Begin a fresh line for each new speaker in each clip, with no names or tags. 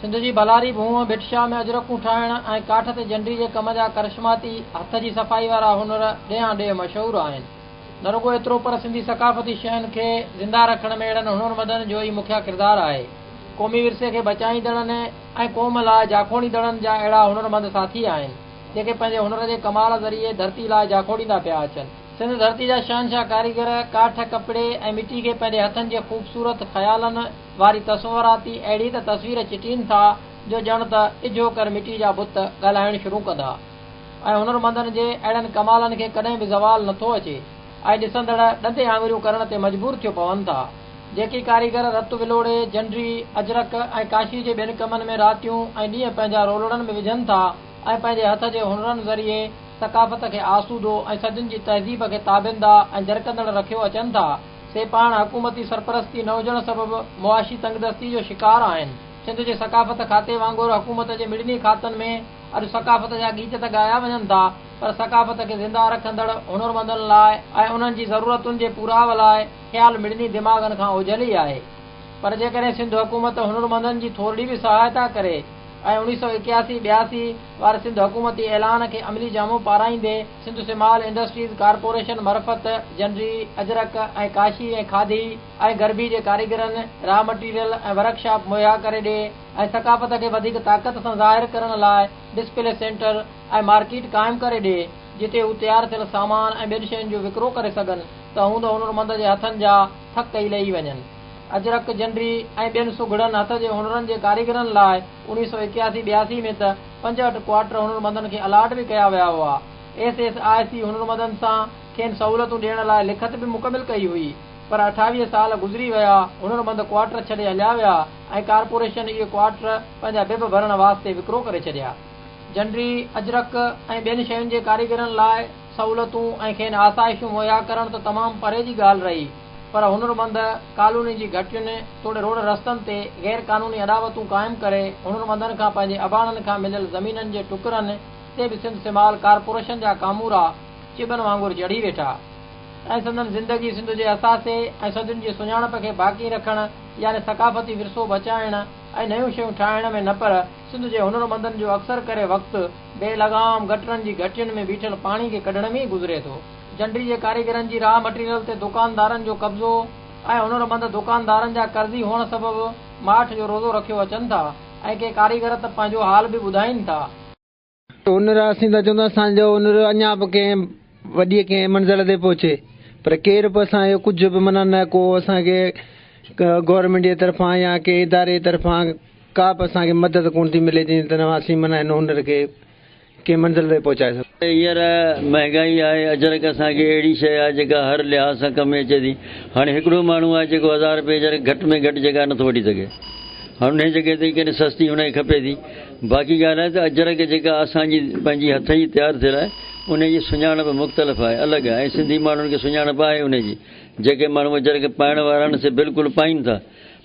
سنڌ جي ڀلاري ڀونء ڀٽ شاهه ۾ اجرڪون ٺاهڻ ۽ ڪاٺ تي جنڊي جي ڪم جا ڪرشماتي هٿ جي صفائي وارا هنر ڏيهان ڏيهه مشهور آهن. نه رڳو ايترو پر سنڌي ثقافتي شين کي زنده رکڻ ۾ اهڙن هنرمندن جو ئي مکيه ڪردار آهي. قومي ورثي کي بچائيندڙن ۽ قوم لاء جاکوڙيندڙن جا اهڙا هنرمند ساٿي آهن، جيڪي پنهنجي هنر جي ڪمال ذريعي ڌرتي لاء جاکوڙيندا پيا اچن. سنڌ ڌرتي جا شهنشاهه ڪاريگر ڪاٺ، ڪپڙي ۽ مٽي کي پنهنجي هٿن جي خوبصورت خيالن واري تصوراتي اهڙي ته تصوير چٽين ٿا جو ڄڻ ته اجهو ڪر مٽي جا بت ڳالهائڻ شروع ڪندا ۽ هنرمندن جي اهڙن ڪمالن کي ڪڏهن به زوال نٿو اچي ۽ ڏسندڙ ڏندين آڱريون ڪرڻ تي مجبور ٿيو پون ٿا. جيڪي ڪاريگر رت ولوڙي، جنڊي، اجرڪ ۽ ڪاشي جي ٻين ڪمن ۾ راتيون ۽ ڏينهن پنهنجا رولڙن ۾ وجهن ٿا ۽ پنهنجي هٿ جي هنرن ذريعي ثقافت کي آسودو ۽ صدين جي تهذيب کي تابنده ۽ جرڪندڙ رکيو اچن ٿا، سي پاڻ حڪومتي سرپرستي نه هجڻ سبب معاشي تنگدستي جو شڪار آهن. سنڌ جي ثقافت کاتي وانگر حڪومت جي مڙني کاتن ۾ اڄ ثقافت جا ڳيچ ته ڳايا وڃن ٿا پر ثقافت کي زنده رکندڙ هنرمندن لاء ۽ انهن جي ضرورتن جي پورائو لاء خيال مڙني دماغن کان اوجهل ئي آهي. پر جيڪڏهن سنڌ حڪومت هنرمندن جي ٿورڙي به سهائتا ڪري ۽ اوڻيهه سؤ ايڪياسي، ٻياسي واري سنڌ حڪومتي اعلان کي عملي جامو پارائيندي سنڌ سمال انڊسٽريز ڪارپوريشن معرفت جنڊي، اجرڪ ۽ ڪاشي ۽ کاڌي ۽ گربي جي ڪاريگرن را مٽيريل ۽ ورڪشاپ مهيا ڪري ڏي ۽ ثقافت کي وڌيڪ طاقت سان ظاهر ڪرڻ لاء ڊسپلي سينٽر ۽ مارڪيٽ قائم ڪري ڏي جتي هو تيار ٿيل سامان ۽ ٻين شين جو وڪرو ڪري سگهن ته هوند هنرمند جي هٿن جا ٿڪ ئي لهي وڃن. اجرڪ، جنڊي ۽ ٻين سگهڙن هٿ جي هنرن جي ڪاريگرن لاء اوڻيهه سؤ ايڪياسي ٻياسي ۾ ته 65 ڪوارٽر هنرمندن کي الاٽ به ڪيا ويا هئا. ايس ايس I سي هنرمندن سان کين سهولتون ڏيڻ لاء لکت به مڪمل ڪئي هئي پر 28 سال گذري ويا، هنرمند ڪوارٽر ڇڏي هليا ويا ۽ ڪارپوريشن اهي ڪوارٽر پنهنجا بب ڀرڻ واسطي وڪرو ڪري ڇڏيا. جنڊي، اجرڪ ۽ ٻين شين جي ڪاريگرن لاء سهولتون ۽ کين آسائشون مهيا ڪرڻ ته تمام پري جي ڳالهه رهي پر هنرمند ڪالوني جي گهٽين توڙي روڊ رستن تي غير قانوني اڏاوتون قائم ڪري هنرمندن کان پنهنجي اباڻن کان مليل زمينن جي ٽڪرن تي به سنڌ سمال ڪارپوريشن جا ڪامورا چٻن وانگر چڙهي ويٺا ۽ سندن زندگي سنڌ جي اثاثي ۽ صدين جي سڃاڻپ کي باقي رکڻ يعني ثقافتي ورثو بچائڻ ۽ نيون شيون ٺاهڻ ۾ نه پر سنڌ جي هنرمندن جو اڪثر ڪري وقت بي لغام گٽرن جي گهٽين ۾ بيٺل پاڻي کي ڪڍڻ ۾ ئي گذري ٿو. جنڊي جي ڪاريگرن جي را مٽيريل تي دڪاندارن جو قبضو ۽ هنرمند دڪاندارن جا قرضي هئڻ سبب ماٺ جو روزو رکيو اچن ٿا ۽ ڪي ڪاريگر ته پنهنجو حال به ٻڌائين ٿا.
هنر اسين ته چونداسين اسان جو هنر اڃا به ڪنهن وڏي ڪنهن منزل تي پهچي پر ڪير به اسان جو ڪجهه به معنيٰ نه ڪو اسان کي گورنمينٽ جي طرفان يا ڪنهن اداري جي طرفان ڪا به اسان کي مدد ڪونه ٿي ملي جنهن طرح اسين معنيٰ هن هنر کي ڪنهن منزل تي پهچائي سگهون.
هينئر مهنگائي آهي، اجرڪ اسان کي اهڙي شيء آهي جيڪا هر لحاظ سان ڪم ۾ اچي ٿي. هاڻي هڪڙو ماڻهو آهي جيڪو هزار رپئي اجرڪ گهٽ ۾ گهٽ جيڪا نٿو وٺي سگهي. هاڻي انهيء جڳهه تي ڪڏهن سستي هن کي کپي ٿي. باقي ڳالهه آهي ته اجرڪ جيڪا اسان جي پنهنجي هٿ جي تيار ٿيل آهي، انهيء جي سڃاڻپ مختلف آهي، الڳ آهي ۽ سنڌي ماڻهن کي سڃاڻپ آهي انهيء جي. جيڪي ماڻهو اجرڪ پائڻ وارا آهن سي بلڪل پائين ٿا.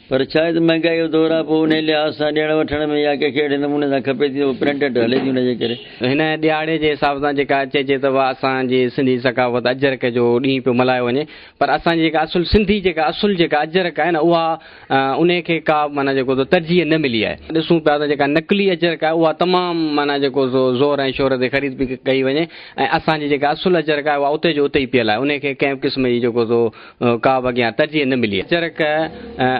پر ڇا آهي ته مهنگائي جو دور آهي پوء انهي لحاظ سان ڏيڻ وٺڻ ۾ يا ڪنهن کي اهڙي نموني سان کپي ٿي ته پوء پرنٽيڊ هلي ٿي ان جي ڪري.
هن ڏهاڙي جي حساب سان جيڪا چئجي ته اها اسان جي سنڌي ثقافت اجرڪ جو ڏينهن پيو ملهايو وڃي پر اسان جي جيڪا اصل سنڌي جيڪا اصل جيڪا اجرڪ آهي نه اها انهي کي ڪا به معنيٰ جيڪو سو ترجيح نه ملي آهي. ڏسون پيا ته جيڪا نقلي اجرڪ آهي اها تمام معنيٰ جيڪو سو زور ۽ شور تي خريد پئي ڪئي وڃي ۽ اسان جي جيڪا اصل اجرڪ آهي اها اتي جو اتي ئي پيل آهي انهي کي ڪنهن به قسم جي جيڪو سو ڪا به اڳيان ترجيح نه ملي. اجرڪ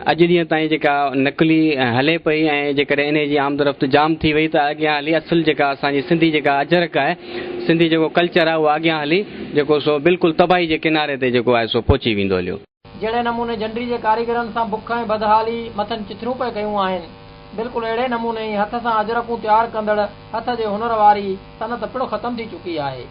اڄ ڏينهن تائين جيڪا نقلي هلي پئي ۽ جيڪڏهن انهي جي آمد رفت جام ٿي وئي ته اڳيان هلي اصل جيڪا اسان جي سنڌي جيڪا اجرڪ آهي سنڌي جيڪو ڪلچر آهي اهو اڳيان هلي جيڪو سو بلڪل تباهي جي ڪناري تي جيڪو آهي سو پهچي ويندو هليو.
جهڙي نموني جنڊي جي ڪاريگرن سان بک ۽ بدحالي مٿن چٿرون پئي ڪيون آهن، بلڪل اهڙي نموني ئي هٿ سان اجرڪون تيار ڪندڙ هٿ جي هنر واري صنعت پڻ ختم ٿي چڪي آهي.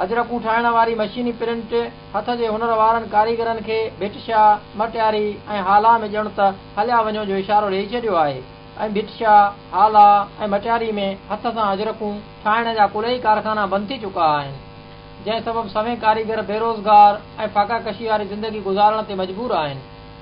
اجرڪون ٺاهڻ واري مشيني پرنٽ هٿ جي هنر وارن ڪاريگرن کي ڀٽ شاهه، مٽياري ۽ هالا ۾ ڄڻ ته هليا وڃو جو اشارو ڏيئي ڇڏيو آهي ۽ ڀٽ شاهه، هالا ۽ مٽياري ۾ هٿ سان اجرڪون ٺاهڻ جا ڪلئي ڪارخانا بند ٿي چڪا آهن، جنهن سبب سوين ڪاريگر بيروزگار ۽ فاقا ڪشي واري زندگي گذارڻ تي مجبور آهن.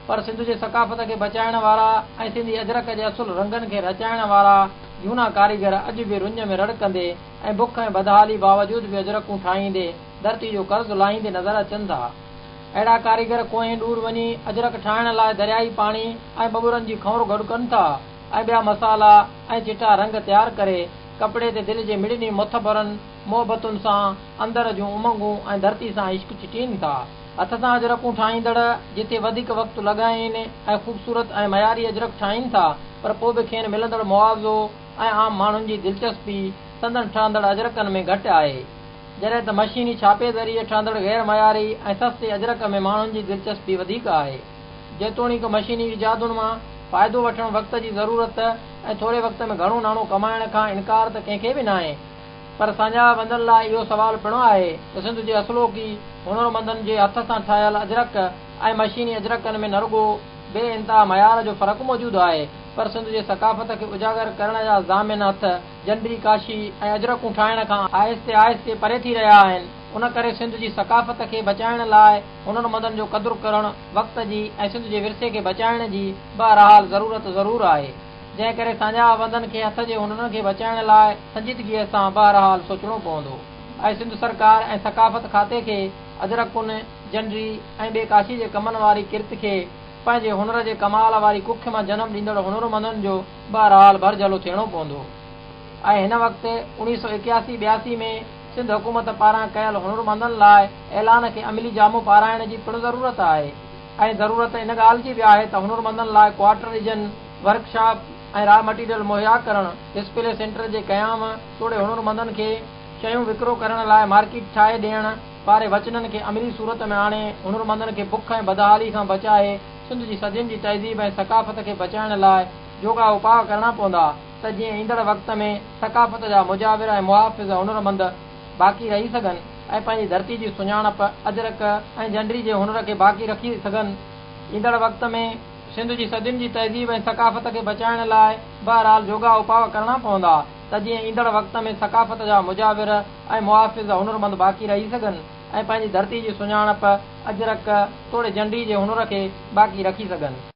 پر سنڌ جي ثقافت کي بچائڻ وارا ۽ سنڌي اجرڪ جي اصل رنگن کي رچائڻ وارا جهونا ڪاريگر اڄ به رڃ ۾ رڙ ڪندي ۽ بک ۽ بدحالي باوجود به اجرڪون ٺاهيندي ڌرتي جو قرض لاهيندي نظر اچن ٿا. اهڙا ڪاريگر ڪوهين ڏور وڃي اجرڪ ٺاهڻ لاء دريائي پاڻي ۽ ٻٻرن جي کنور گڏ ڪن ٿا ۽ ٻيا مصالحا ۽ چٽا رنگ تيار ڪري ڪپڙي تي دل جي مڙني معتبرن محبتن سان اندر جون امنگون ۽ ڌرتي سان عشق چٽين ٿا. هٿ سان اجرڪون ٺاهيندڙ جتي وڌيڪ وقت لڳائين ۽ خوبصورت ۽ معياري اجرڪ ٺاهين ٿا پر پوء به کين ملندڙ معاوضو ۽ عام ماڻهن جي دلچسپي سندن ٺهندڙ اجرڪن ۾ گهٽ آهي. جڏهن ته مشيني ڇاپي ذريعي ٺهندڙ غير معياري ۽ سستي اجرڪ ۾ ماڻهن جي دلچسپي وڌيڪ آهي. جيتوڻيڪ مشيني ايجادن مان فائدو وٺڻ وقت جي ضرورت ۽ ٿوري وقت ۾ گهڻو ناڻو ڪمائڻ کان انڪار ته ڪنهن کي به ناهي، پر ساڃاهه وندن لاء اهو سوال پڻ آهي ته سنڌ جي اصلوڪي هنرمندن جي هٿ سان ٺاهيل اجرڪ ۽ مشيني اجرڪن ۾ نه رڳو بي انتها معيار جو فرق موجود آهي پر سنڌ جي ثقافت کي اجاگر ڪرڻ جا ضامن هٿ جنڊي، ڪاشي ۽ اجرڪون ٺاهڻ کان آهستي آهستي پري ٿي رهيا آهن. ان ڪري سنڌ جي ثقافت کي بچائڻ لاء هنرمندن جو قدر ڪرڻ وقت جي ۽ سنڌ جي ورثي کي بچائڻ جي بهرحال ضرورت ضرور آهي. جنهن ڪري ساڃاهه وندن کي هٿ جي هنرن کي بچائڻ لاء سنجيدگيء سان بهرحال سوچڻو پوندو ۽ سنڌ سرڪار ۽ ثقافت کاتي کي اجرڪن، جنڊي ۽ ٻي ڪاشي جي ڪمن واري ڪرت کي پنهنجي هنر جي ڪمال واري ڪک مان جنم ڏيندڙ هنرمندن جو بهرحال ڀرجهلو ٿيڻو پوندو ۽ هن وقت 1981 82 ۾ سنڌ حڪومت پاران ڪيل هنرمندن لاء اعلان کي عملي جامو پارائڻ جي پڻ ضرورت آهي ۽ ضرورت ان ڳالهه جي به آهي ته هنرمندن لاء ڪوارٽر ڏجن، ورڪشاپ ۽ را مٽيريل مهيا ڪرڻ، ڊسپلي سينٽر جي قيام توڙي هنرمندن کي شيون وڪرو ڪرڻ لاء مارڪيٽ ٺاهي ڏيڻ واري وچنن کي عملي صورت ۾ آڻي هنرمندن کي بک ۽ بدحالي کان بچائي سنڌ جي صدين جي تهذيب ۽ ثقافت کي بچائڻ لاء جوڳا اپاء ڪرڻا پوندا ته جيئن ايندڙ وقت ۾ ثقافت جا مجاور ۽ محافظ هنرمند باقي رهي سگهن ۽ پنهنجي ڌرتي جي سڃاڻپ اجرڪ ۽ جنڊي جي هنر کي باقي رکي سگهن. ايندڙ وقت ۾ سنڌ جي صدين جي تهذيب ۽ ثقافت کي بچائڻ لاء بهرحال جوڳا اپاء ڪرڻا پوندا ته جيئن ايندڙ وقت ۾ ثقافت جا مجاور ۽ محافظ هنرمند باقي رهي سگهن ۽ پنهنجي ڌرتي جي سڃاڻپ اجرڪ توڙي جنڊي جي هنر کي باقي رکي سگهن.